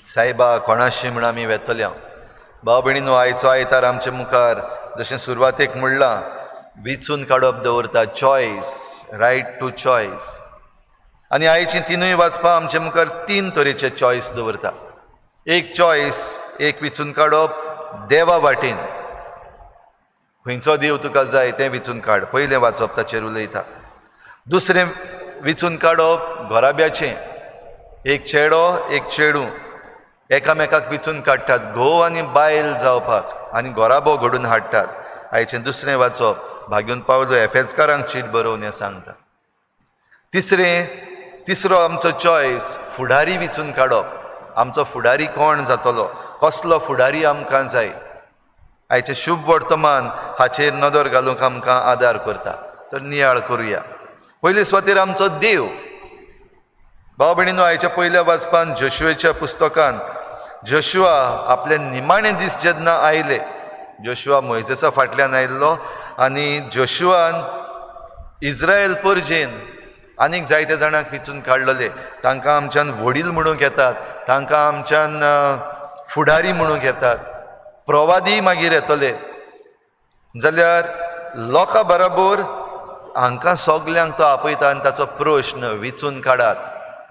सायबा कोणाशी म्हण आमी वेतल्या. भाव भयणीनो, आयचो आयतार आमचे मुखार जशें सुरवातेक म्हणलां, विचून काडप दवरता, चॉयस, रायट टू चॉयस. आनी आयचीं तिनूय वाचपां आमचे मुखार तीन तरेचे चॉयस दवरता. एक चॉयस, एक विचून काडप देवा वाटेन, खंयचो देव तुका जाय तें विचून काड, पयलें वाचप ताचेर उलयता. दुसरें विचून काडप घराब्याचें, एक चेडो एक चेडूं एकामेकाक विचून काडटात घोव आनी बायल जावपाक आनी घराबो घडून हाडटात. आयचें दुसरें वाचप भाग्यून पावलो एफेजकारांक चीट बरोवन हें सांगता. तिसरो आमचो चॉयस फुडारी विचून काडप, आमचो फुडारी कोण जातलो, कसलो फुडारी आमकां जाय. आयचें शुभ वर्तमान हाचेर नदर घालूंक आमकां आदार करता. तर नियाळ करुया. पयले सुवातेर आमचो देव. भाव भयणीनो, आयच्या पयल्या वाचपान जोशुआच्या पुस्तकान जोशुआ आपले निमाणे दीस जेन्ना आयले, जोशुआ मोयजेसा फाटल्यान आयिल्लो आनी जोशुआन इस्रायल परजेन आनीक जायते जाणांक विचून काडलेले. तांकां आमच्यान वडील म्हणूंक येतात, तांकां आमच्यान फुडारी म्हणूंक येतात, प्रवादी मागीर येतले. जाल्यार लोकां बराबर हांकां सगल्यांक तो आपयता आनी ताचो प्रश्न विचून काडात,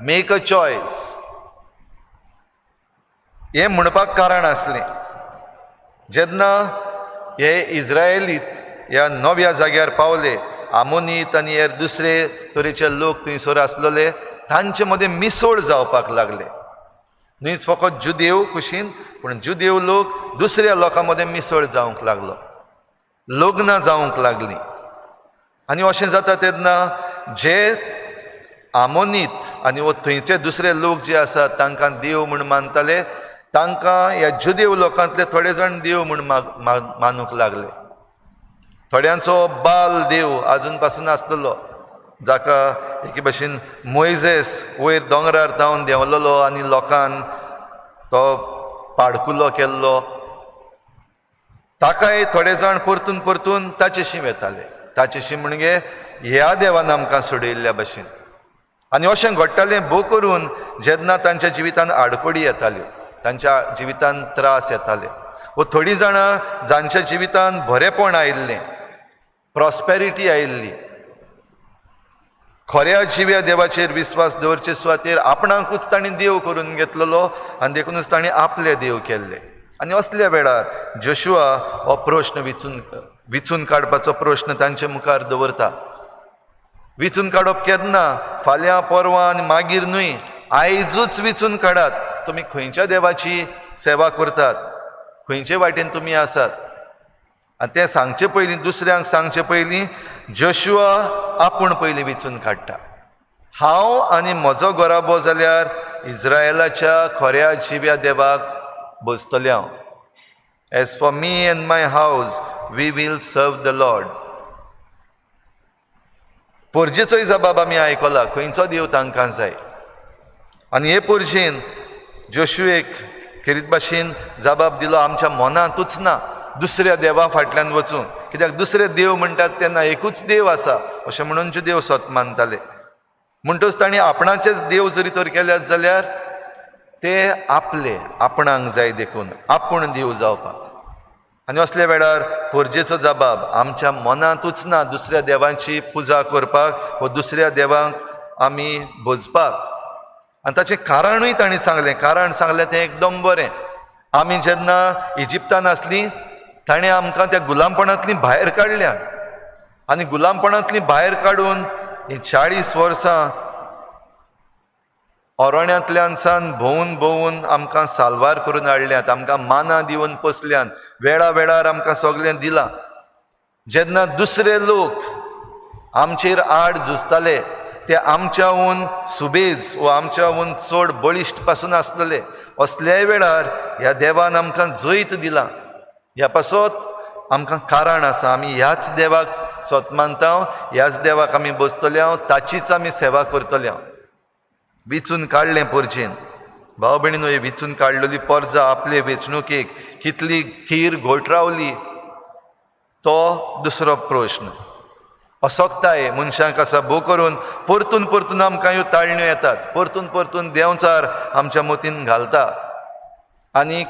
मेक अ चॉयस. हें म्हणपाक कारण आसलें, जेन्ना हे इस्रायलीत ह्या नव्या जाग्यार पावले, आमोनीत आनी हेर दुसरे तरेचे लोक थंयसर आसलेले, तांचे मदें मिसळ जावपाक लागले. न्हयच फकत जुदेव कुशीन, पूण जुदेव लोक दुसऱ्या लोकां मदें मिसळ जावंक लागलो, लग्नां जावंक लागलीं. आनी अशें जाता तेन्ना जे आमोनीत आनी थंयचे दुसरे लोक जे आसात तांकां देव म्हूण मानताले, तांकां ह्या जुदेव लोकांतले थोडे जाण देव म्हूण मानूंक लागले. थोड्यांचो बाल देव आजून पासून आसलेलो, जाका एके भशेन मोयजेस वयर दोंगरार धांवन देंवलेलो आनी लोकान तो पाडकुलो केल्लो, ताकाय थोडे जाण परतून परतून ताचेशी वेताले. ताचेशी म्हणजे ह्या देवान आमकां सोडयल्ल्या भशेन. आनी अशें घडटालें भोव करून जेन्ना तांच्या जिवितान आडखळी येताल्यो, तांच्या जिवितान त्रास येताले, वो थोडीं जाणां जांच्या जिवितान बरेंपण आयिल्लें, प्रॉस्पेरिटी आयिल्ली, खऱ्या जिव्या देवाचेर विस्वास दवरचे सुवातेर आपणाकूच तांणी देव करून घेतलेलो आनी देखूनच तांणी आपले देव केल्ले. आनी असल्या वेळार जोशुआ हो प्रश्न विचून काडपाचो प्रश्न तांचे मुखार दवरता. विचून काडप केन्ना? फाल्यां परवां आनी मागीर न्हय, आयजूच विचून काडात. तुमी खंयच्या देवाची सेवा करतात, खंयचे वाटेन तुमी आसात. आनी तें सांगचे पयलीं, दुसऱ्यांक सांगचे पयलीं जोशुआ आपूण पयलीं विचून काडटा. हांव आनी म्हजो घराबो जाल्यार इस्रायलाच्या खऱ्या जिव्या देवाक बसतले हांव. As for me and my house we will serve the Lord. पोरजेचोय जबाब आमी आयकला, खंयचो देव तांकां जाय. आनी हे पोरजेन जोशुएक खेरीत भाशेन जबाब दिलो, आमच्या मनांतूच ना दुसऱ्या देवा फाटल्यान वचून, कित्याक दुसरे देव म्हणटात तेन्ना एकूच देव आसा अशें म्हणून देव सत मानताले. म्हणटच तांणी आपणाचेच देव जरी तर केल्यात जाल्यार ते आपले आपणाक जाय देखून आपूण देव जावपाक. आनी असल्या वेळार पोरजेचो जबाब आमच्या मनांतूच ना दुसऱ्या देवांची पुजा करपाक वा दुसऱ्या देवांक आमी भजपाक. आनी ताचें कारणूय तांणी सांगलें, कारण सांगलें तें एकदम बरें. आमी जेन्ना इजिप्तान आसलीं ताणें आमकां त्या गुलामपणांतलीं भायर काडल्यात आनी गुलामपणांतलीं भायर काडून ही 40 वर्सां अरण्यांतल्यान सान भोंवून भोंवून आमकां साल्वार करून हाडल्यात, आमकां मानां दिवन पोसल्यात, वेळा वेळार आमकां सगळें दिलां. जेन्ना दुसरे लोक आमचेर आड झुजताले ते आमच्याहून सुबेज वा आमच्याहून चड बळिश्ट पासून आसलेले, असल्याय वेळार ह्या देवान आमकां जैत दिलां. ह्या पासत आमकां कारण आसा, आमी ह्याच देवाक सत मानता, ह्याच देवाक आमी बसतले, ताचीच आमी सेवा करतले. विचून काडलें पोरजेन. भाव भयणीनो, ही विचून काडलेली पोरजा आपले वेंचणुकेक कितली थीर घोट रावली तो दुसरो प्रश्न. असक्ताय मनशांक आसा भोव करून परतून परतून आमकां ह्यो ताळण्यो येतात, परतून परतून देंवचार आमच्या मतीन घालता. आनीक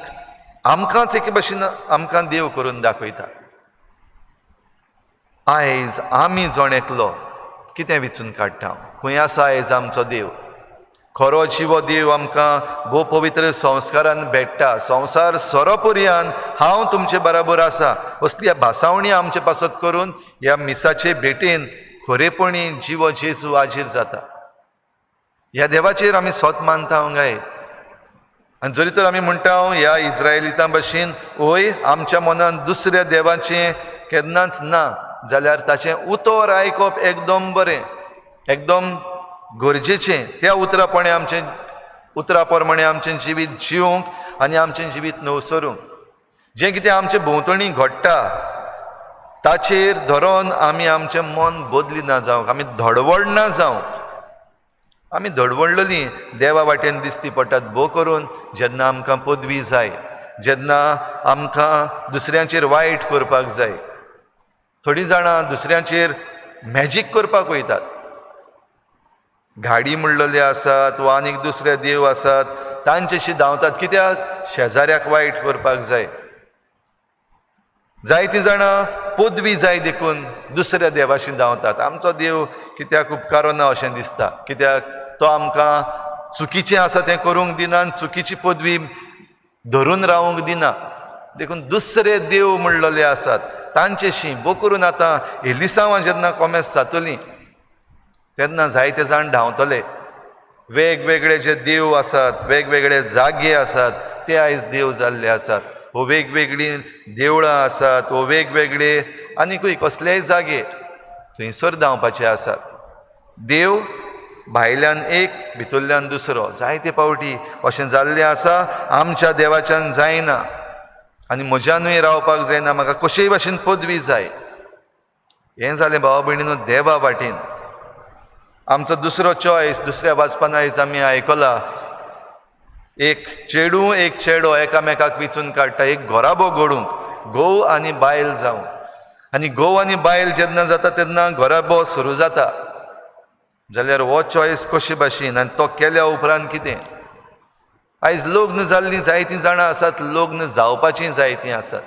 आमकांच एके भशेन आमकां देव करून दाखयता. आयज आमी जण एकलो कितें विचून काडटा? खंय आसा आयज आमचो देव? खरो जिवो देव आमकां भोव पवित्र संस्कारान भेट्टा. संवसार सोरोपर्यान हांव तुमचे बराबर आसा असली भासावणी आमचे पासत करून ह्या मिसाचे भेटेन खरेपणी जिवो जेजू आजीर जाता. ह्या देवाचेर आमी सोत मानता गाय. आनी जरी तर आमी म्हणटा ह्या इस्रायलितां भशेन ओय आमच्या मनान दुसऱ्या देवाचें केन्नाच ना, जाल्यार ताचें उतर आयकप एकदम बरें, एकदम गरजेचें. त्या उतरापणे आमचें उतरा प्रमाणे आमचें जिवीत जिवंक आनी आमचें जिवीत नवसरूंक. जें कितें आमचे भोंवतणी घडटा ताचेर धरोन आमी आमचें मन बदली ना जावंक, आमी धडवड ना जावंक. आमी धडवडलेलीं देवा वाटेन दिसती पडटात भोव करून जेन्ना आमकां पदवी जाय, जेन्ना आमकां दुसऱ्यांचेर वायट करपाक जाय. थोडीं जाणां दुसऱ्यांचेर मॅजीक करपाक वयतात. घाडी म्हणलेले आसात वा आनीक दुसरे देव आसात तांचेशी धांवतात. कित्याक? शेजाऱ्याक वायट करपाक जाय. जायतीं जाणां पदवी जाय देखून दुसऱ्या देवाशी धांवतात. आमचो देव कित्याक उपकारना अशें दिसता. कित्याक? तो आमकां चुकीचें आसा तें करूंक दिना, चुकीची पदवी धरून रावंक दिना. देखून दुसरे देव म्हणलेले आसात तांचेशी भोव करून आतां एलिसांवां जेन्ना कोमेस जातलीं तेन्ना जायते जाण धांवतले. वेगवेगळे जे देव आसात, वेगवेगळे जागे आसात ते आयज देव जाल्ले आसात. वो वेगवेगळीं देवळां आसात, वो वेगवेगळे आनीकूय कसलेय जागे थंयसर धांवपाचे आसात. देव भायल्यान एक, भितरल्यान दुसरो. जायते पावटी अशें जाल्लें आसा आमच्या देवाच्यान जायना आनी म्हज्यानूय रावपाक जायना, म्हाका कशेय भाशेन पदवी जाय. हें जालें भावा भयणीनो देवा वाटेन. आमचो दुसरो चॉयस दुसऱ्या वाचपान आयज आमी आयकला, एक चेडूं एक चेडो एकामेकाक विचून काडटा एक घराबो घडूंक, घोव आनी बायल जावंक. आनी घोव आनी बायल जेन्ना जाता तेन्ना घराबो सुरू जाता. जाल्यार हो चॉयस कशे भाशेन आनी तो केल्या उपरांत कितें? आयज लग्न जाल्लीं जायतीं जाणां आसात, लग्न जावपाचीं जायतीं आसात.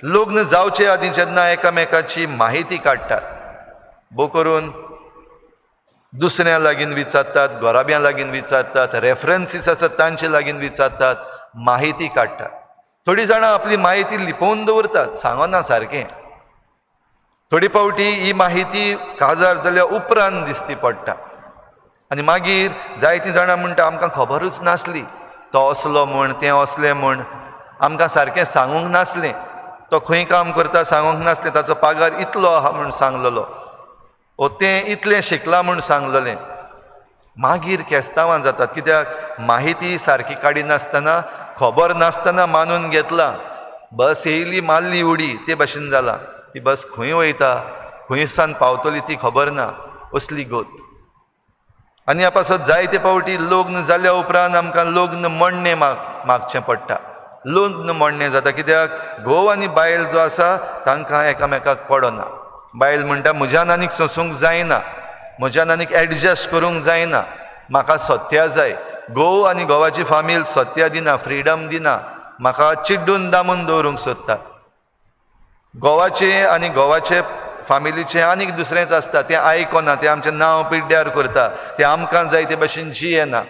लग्न जावचे आदीं जेन्ना एकामेकाची माहिती काडटात, भोव करून दुसऱ्या लागीं विचारतात, घराब्यां लागीं विचारतात, रेफरन्सीस आसात तांचे लागीं विचारतात, माहिती काडटात. थोडीं जाणां आपली माहिती लिपोवन दवरतात, सांगना सारकें. थोडी फावटी ही माहिती काजार जाल्या उपरांत दिसती पडटा आनी मागीर जायतीं जाणां म्हणटा आमकां खबरूच नासली, तो असलो म्हूण, तें असलें म्हूण, आमकां सारकें सांगूंक नासलें, तो खंय काम करता सांगूंक नासलें, ताचो पगार इतलो आहा म्हूण सांगलेलो, ओ तें इतलें शिकलां म्हूण सांगलेलें. मागीर केस्तांवां जातात. कित्याक? माहिती सारकी काडिनासतना, खबर नासतना मानून घेतलां. बस येयली मारली उडी ते भाशेन जालां. ती बस खंय वयता, खंय सान पावतली ती खबर ना, असली गोत. आनी ह्या पासत जायते फावटी लग्न जाल्या उपरांत आमकां लग्न मोडणें मागचें पडटा. लग्न मोडणें जाता कित्याक? घोव आनी बायल जो आसा तांकां एकामेकाक पडना. बायल म्हणटा म्हज्यान आनीक सोंसूंक जायना, म्हज्यान आनीक एडजस्ट करूंक जायना, म्हाका सत्या जाय. घोव आनी घोवाची फामील सत्या दिना, फ्रिडम दिना, म्हाका चिड्डून दामून दवरूंक सोदता. घोवाचें आनी घोवाचे फामिलीचें आनीक दुसरेंच आसता, तें आयकना, तें आमचें नांव पिड्ड्यार करता, तें आमकां जाय ते भाशेन जियेना.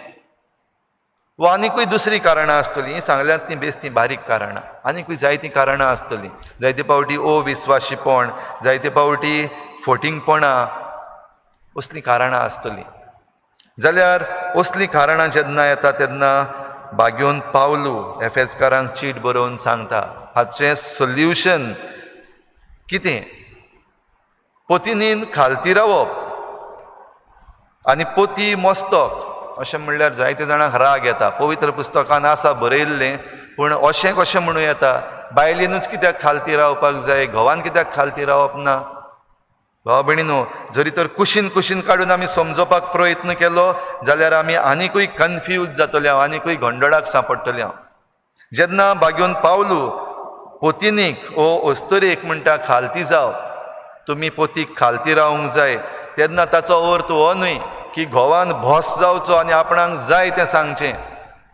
वा आनीकूय दुसरीं कारणां आसतलीं, सांगल्यात तीं बेस तीं बारीक कारणां, आनीकूय जायतीं कारणां आसतलीं. जायते फावटी अविस्वाशीपण, जायते फावटी फोटिंगपणां, असलीं कारणां आसतलीं. जाल्यार असलीं कारणां जेन्ना येता तेन्ना बागेवन पावलू एफेजकारांक चीट बरोवन सांगता हाचें सोल्युशन कितें? पतिनीन खालती रावप आनी पती मस्तक. अशें म्हणल्यार जायते जाणांक राग येता. पवित्र पुस्तकान आसा बरयल्लें, पूण अशें कशें म्हणूं येता? बायलेनूच कित्याक खालती रावपाक जाय, घोवान कित्याक खालती रावप ना? भावा भयणीनो, जरी तर कुशीन कुशीन काडून आमी समजोवपाक प्रयत्न केलो जाल्यार आमी आनिकूय कन्फ्यूज जातले हांव, आनिकूय गोंदळाक सांपडटले हांव. जेन्ना बागेवन पावलू पोतिनीक ओ अस्तुरेक म्हणटा खालती जाव, तुमी पोतीक खालती रावंक जाय, तेन्ना ताचो अर्थ हो न्हय की घोवान भोस जावचो आनी आपणाक जाय तें सांगचें.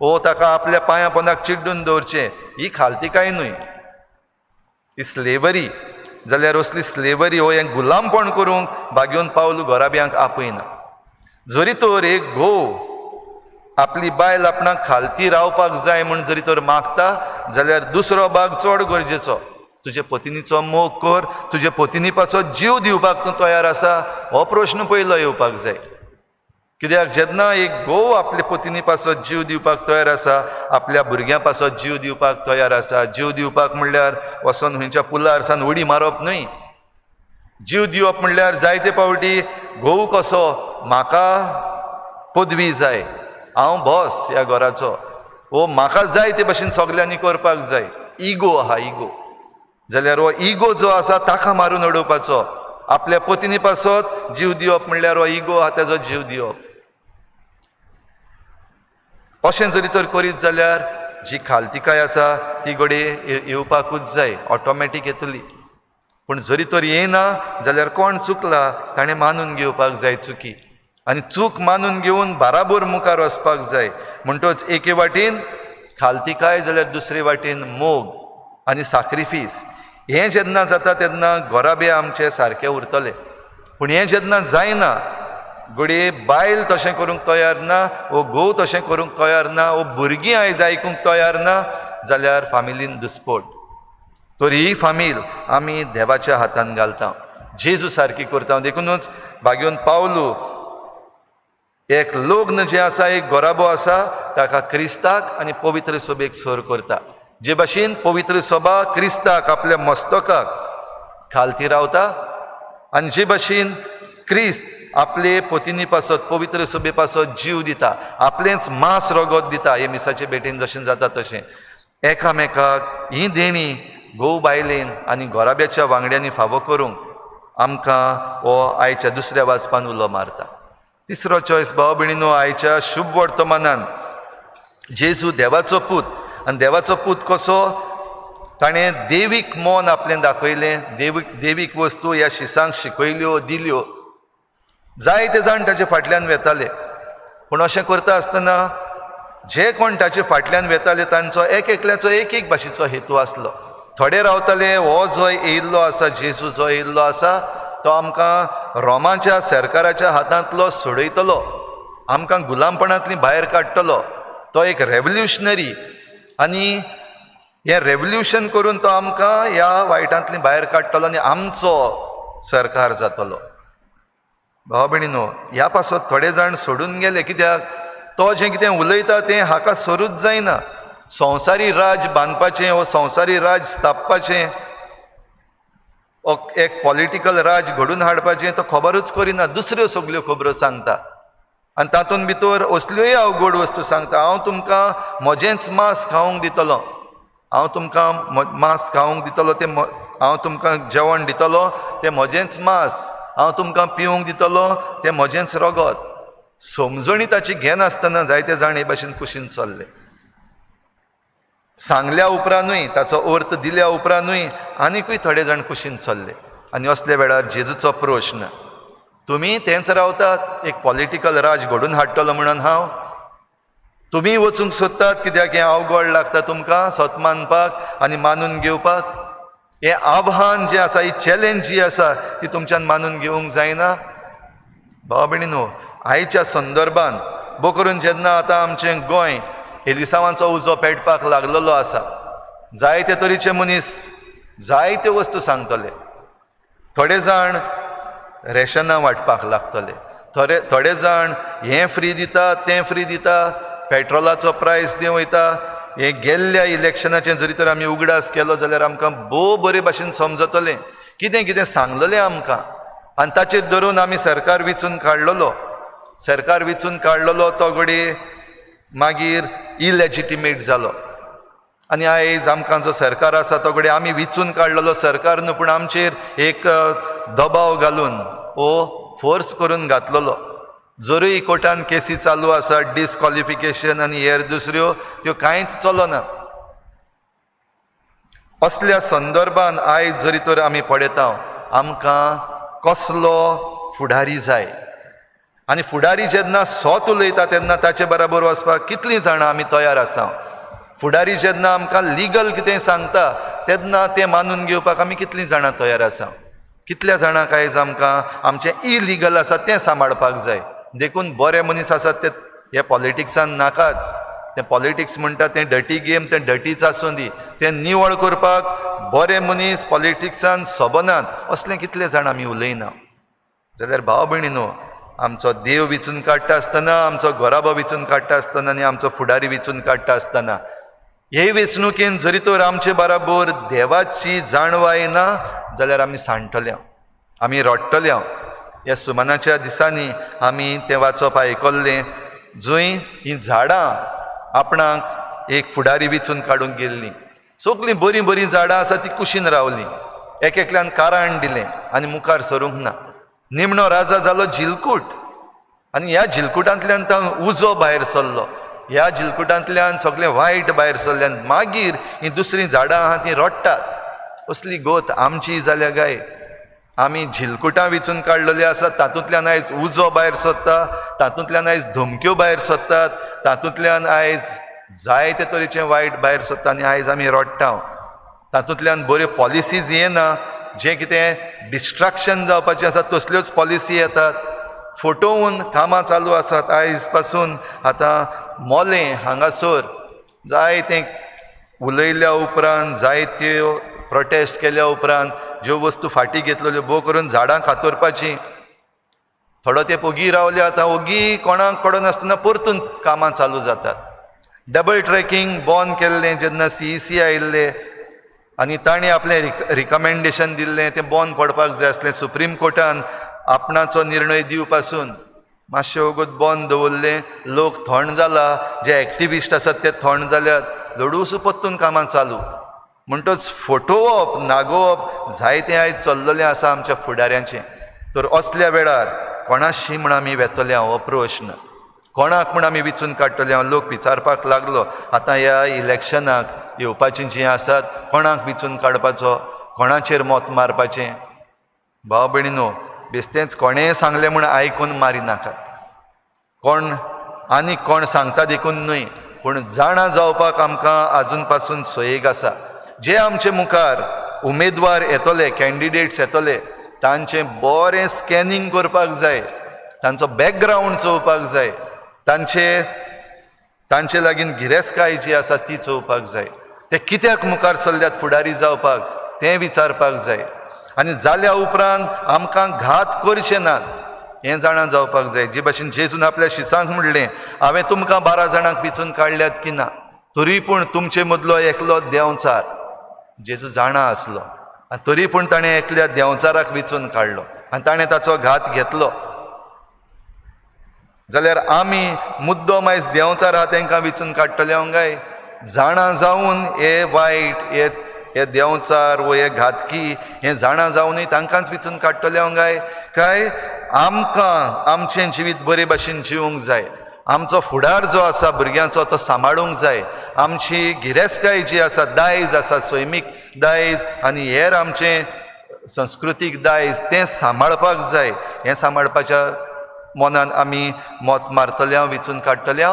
ओ ताका आपल्या पांयां पोंदाक चिड्डून दवरचें, ही खालतिकाय न्हय, ही स्लेवरी. जाल्यार असली स्लेवरी हो हें गुलामपण करूंक बागेवन पावलू घराब्यांक आपयना. जरी तर एक घोव आपली बायल आपणाक खालती रावपाक जाय म्हूण जरी तर मागता जाल्यार दुसरो भाग चड गरजेचो. तुजे पतिनीचो मोग कर, तुजे पतिनी पासत जीव दिवपाक तूं तयार आसा, हो प्रश्न पयलो येवपाक जाय. कित्याक जेन्ना एक घोव आपले पतिनी पासत जीव दिवपाक तयार आसा, आपल्या भुरग्यां पासत जीव दिवपाक तयार आसा. जीव दिवपाक म्हणल्यार वचोन खंयच्या पुलार सान उडी मारप न्हय. जीव दिवप म्हणल्यार जायते फावटी घोव कसो म्हाका पदवी जाय, हांव बॉस ह्या घराचो, वो म्हाका जाय ते भशेन सगल्यांनी करपाक जाय, इगो आहा इगो. जाल्यार हो इगो जो आसा ताका मारून उडोवपाचो. आपल्या पतिनी पासत जीव दिवप म्हणल्यार हो इगो आहा तेजो जीव दिवप. अशें जरी तर करीत जाल्यार जी खालतिकाय आसा ती घडये येवपाकूच जाय, ऑटोमॅटीक येतली. पूण जरी तर येना जाल्यार कोण चुकला ताणें मानून घेवपाक जाय चुकी, आनी चूक मानून घेवन बाराबोर मुखार वचपाक जाय. म्हणटच एके वाटेन खालतिकाय जाल्यार दुसरे वाटेन मोग आनी साक्रिफीस. हें जेन्ना जाता तेन्ना घराबे आमचे सारके उरतले. पूण हें जेन्ना जायना, घडये बायल तशें करूंक तयार ना, वो घोव तशें करूंक तयार ना, वो भुरगीं आयज आयकूंक तयार ना, जाल्यार फामिलीन दुस्पोट. तर ही फामील आमी देवाच्या हातान घालता, जेजू सारकी करता. देखुनूच बागेवन पावलू एक लग्न जें आसा, एक घराबो आसा, ताका क्रिस्ताक आनी पवित्र सभेक सर करता. जे भाशेन पवित्र सभा क्रिस्ताक आपल्या मस्तकाक खालती रावता, आनी जे भाशेन क्रिस्त आपले पतिनी पासत पवित्र सभे पासत जीव दिता, आपलेंच मांस रगत दिता, हे मिसाचे भेटेन जशें जाता तशें एकामेकाक ही देणी घोव बायलेन आनी घराब्याच्या वांगड्यांनी फावो करूंक आमकां हो आयच्या दुसऱ्या वाचपान उलो मारता. तिसरो चॉयस भाव भयणीनो, आयच्या शुभ वर्तमानान जेजू देवाचो पूत, आनी देवाचो पूत कसो ताणें देवीक मन आपलें दाखयलें, देवीक वस्तू ह्या शिसांक शिकयल्यो दिल्यो. जायते जाण ताचे फाटल्यान वेताले, पूण अशें करता आसतना जे कोण ताचे फाटल्यान वेताले तांचो एक एकल्याचो एक एक भाशेचो हेतू आसलो. थोडे रावताले हो जो येयल्लो आसा, जेजू जो येयल्लो आसा तो आमकां रोमाच्या सरकाराच्या हातांतलो सोडयतलो, आमकां गुलामपणांतली भायर काडटलो, तो एक रेवल्युशनरी, आनी हें रेवल्युशन करून तो आमकां ह्या वायटांतली भायर काडटलो आनी आमचो सरकार जातलो. भाव भयणीनो, ह्या पासत थोडे जाण सोडून गेले, कित्याक तो जें कितें उलयता तें हाका सरूच जायना. संवसारी राज बांदपाचें वो संवसारी राज स्थापपाचें, एक पॉलिटिकल राज घडून हाडपाचें तो खबरूच करिना, दुसऱ्यो सगल्यो खबरो सांगता आनी तातूंत भितर असल्योय अवघड वस्तू सांगता. हांव तुमकां म्हजेंच मांस खावंक दितलो, हांव तुमकां मांस खावंक दितलो तें हांव तुमकां जेवण दितलो तें म्हजेंच मांस, हांव तुमकां पिवंक दितलो तें म्हजेंच रगत. समजणी ताची घेनासतना जायते जाण हे भाशेन कुशीन चल्ले. सांगल्या उपरांतूय, ताचो अर्थ दिल्या उपरांतूय आनिकूय थोडे जाण कुशीन चल्ले. आनी असल्या वेळार जेजूचो प्रश्न, तुमी तेंच रावतात एक पॉलिटिकल राज घडून हाडटलो म्हणून हांव, तुमी वचूंक सोदतात कित्याक हें अवघड लागता तुमकां सत मानपाक आनी मानून घेवपाक. हें आव्हान जें आसा, ही चॅलेंज जी आसा ती तुमच्यान मानून घेवंक जायना. भाव भयणीनो, आयच्या संदर्भान भोव करून जेन्ना आतां आमचें गोंय एलिसांवांचो उजो पेटपाक लागलेलो आसा, जायते तरेचे मनीस जायत्यो वस्तू सांगतले. थोडे जाण रेशनां वांटपाक लागतले, थोडे जाण हें फ्री दिता तें फ्री दिता, पेट्रोलाचो प्रायस देंवयता. हें गेल्ल्या इलेक्शनाचें जरी तर आमी उगडास केलो जाल्यार आमकां भोव बरे भाशेन समजतलें कितें कितें सांगलेलें आमकां, आनी ताचेर धरून आमी सरकार विचून काडलेलो. सरकार विचून काडलेलो तो घडये मागीर इलेजिटिमेट जालो, आनी आयज आमकां जो सरकार आसा तो घडये आमी विचून काडलेलो सरकार न्हू, पूण आमचेर एक दबाव घालून वो फोर्स करून घातलेलो. जरूय कोर्टान केसी चालू आसा, डिसक्वॉलिफिकेशन आनी हेर दुसऱ्यो, त्यो कांयच चलना. असल्या संदर्भान आयज जरी तर आमी पळयता, आमकां कसलो फुडारी जाय, आनी फुडारी जेन्ना सोत उलयता तेन्ना ताचे बराबर वचपाक कितलीं जाणां आमी तयार आसा? फुडारी जेन्ना आमकां लिगल कितें सांगता तेन्ना तें मानून घेवपाक आमी कितलीं जाणां तयार आसा? कितल्या जाणांक आयज आमकां आमचें इलिगल आसा तें सांबाळपाक जाय. देखून बरे मनीस आसात ते हे पॉलिटिक्सान नाकाच. तें पॉलिटिक्स म्हणटा तें डटी गेम, तें डटीच आसूं दी, तें निवळ करपाक बरे मनीस पॉलिटिक्सान सोबनात असलें कितले जाण आमी उलयना. जाल्यार भाव भयणीनो, आमचो देव विचून काडटा आसतना, आमचो घराबो विचून काडटा आसतना आनी आमचो फुडारी विचून काडटा आसतना हे वेंचणुकेन जरी तर आमचे बराबर देवाची जाणवाय ना जाल्यार आमी सांडटले, आमी रडटले. ह्या सुमनाच्या दिसांनी आमी तें वाचप आयकल्लें, जंय हीं झाडां आपणाक एक फुडारी विचून काडूंक गेल्लीं. सगळीं बरीं बरीं झाडां आसा ती कुशीन रावलीं, एक एकल्यान कारण दिलें आनी मुखार सरूंक ना. निमणो राजा जालो झिलकूट आनी ह्या झिलकुटांतल्यान तो उजो भायर सरलो, ह्या झिलकुटांतल्यान सगळें वायट भायर सरल्यान मागीर हीं दुसरीं झाडां आहा तीं रडटात. असली गोत आमची जाल्या गाय. आमी झिलकुटां विचून काडलेली आसात, तातूंतल्यान आयज उजो भायर सरता, तातूंतल्यान आयज धमक्यो भायर सरतात, तातूंतल्यान आयज जायते तरेचें वायट भायर सरता आनी आयज आमी रडटा. तातूंतल्यान बऱ्यो पॉलिसीज येना, जें कितें डिस्ट्रक्शन जावपाचें आसा तसल्योच पॉलिसी येतात. फटोवन कामां चालू आसात आयज पासून. आतां मोलें हांगासर जायतें उलयल्या उपरांत, जायत्यो प्रोटेस्ट केल्या उपरांत ज्यो वस्तू फाटीं घेतलेल्यो भोव करून झाडां कातरपाचीं, थोडो तेंप ओगी रावले, आतां ओगी कोणाक कळनासतना परतून कामां चालू जातात. डबल ट्रॅकिंग बंद केल्लें जेन्ना CEC आयिल्ले आनी तांणी आपलें रिकमेंडेशन दिल्लें तें बंद पडपाक जाय आसलें. सुप्रीम कोर्टान आपणाचो निर्णय दिवपासून मातशें वगत बंद दवरलें. लोक थंड जाला, जे एक्टिविस्ट आसात ते थंड जाल्यात, लडूसो परतून कामां चालू. म्हणटच फटोवप नागोवप जायतें आयज चल्ललें आसा आमच्या फुडाऱ्यांचें. तर असल्या वेळार कोणाशी म्हण आमी वेतले हो प्रश्न, कोणाक म्हण आमी विचून काडटले हांव, लोक विचारपाक लागलो. आतां ह्या इलेक्शनाक येवपाचीं जीं आसात कोणाक विचून काडपाचो, कोणाचेर मत मारपाचें? भाव भयणीनो, बेस्तेंच कोणेंय सांगलें म्हूण आयकून मारिनाकात. कोण आनी कोण सांगता देखून न्हय, पूण जाणा जावपाक आमकां आजून पासून सोयेक आसा. जे आमचे मुखार उमेदवार येतले, कॅन्डिडेट्स येतले, तांचें बरें स्कॅनिंग करपाक जाय, तांचो बॅकग्रावंड चोवपाक जाय, तांचे लागीं गिरेस्तकाय जी आसा ती चोवपाक जाय, ते कित्याक मुखार सरल्यात फुडारी जावपाक तें विचारपाक जाय. आनी जाल्या उपरांत आमकां घात करचे नात हें जाणा जावपाक जाय. जे भाशेन जेजून आपल्या शिसांक म्हणलें, हांवें तुमकां 12 जाणांक विचून काडल्यात की ना, तरी पूण तुमचे मदलो एकलो देंवचार. जेजू जाणा आसलो आनी तरी पूण ताणें एकल्या देंवचाराक विचून काडलो आनी ताणें ताचो घात घेतलो. जाल्यार आमी मुद्दम आयज देंवचार आहा तांकां विचून काडटले हांव काय? जाणा जावन हे वायट, हे देंवचार वो हे घातकी, हें जाणा जावनूय तांकांच विचून काडटले हांव काय? काय आमकां आमचें जिवीत बरे भाशेन जिवंक जाय, आमचो फुडार जो आसा भुरग्यांचो तो सांबाळूंक जाय, आमची गिरेस्तकाय जी आसा, दायज आसा, सैमीक दायज आनी हेर आमचें संस्कृतीक दायज तें सांबाळपाक जाय. हें सांबाळपाच्या मनान आमी मत मारतले, विचून काडटले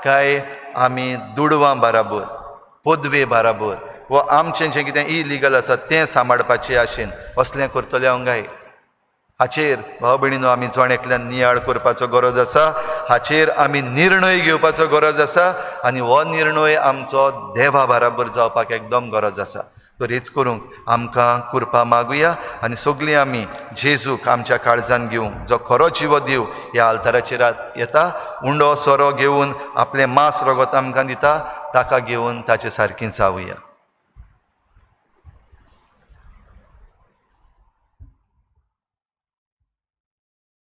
काय आमी दुडवां बराबर, पदवे बराबर वा आमचें जें कितें इलिगल आसा तें सांबाळपाचे आशेन असलें करतले हांव काय? हाचेर भाव भयणीनो आमी जण एकल्यान नियाळ करपाचो गरज आसा, हाचेर आमी निर्णय घेवपाचो गरज आसा आनी हो निर्णय आमचो देवा बराबर जावपाक एकदम गरज आसा. तर हेच करूंक आमकां कृपा मागुया आनी सगळीं आमी जेजूक आमच्या काळजान घेवंक, जो खरो जिवो देव ह्या आल्ताराचेर येता, उंडो सोरो घेवन आपलें मांस रगत आमकां दिता, ताका घेवन ताचे सारकीं जावया.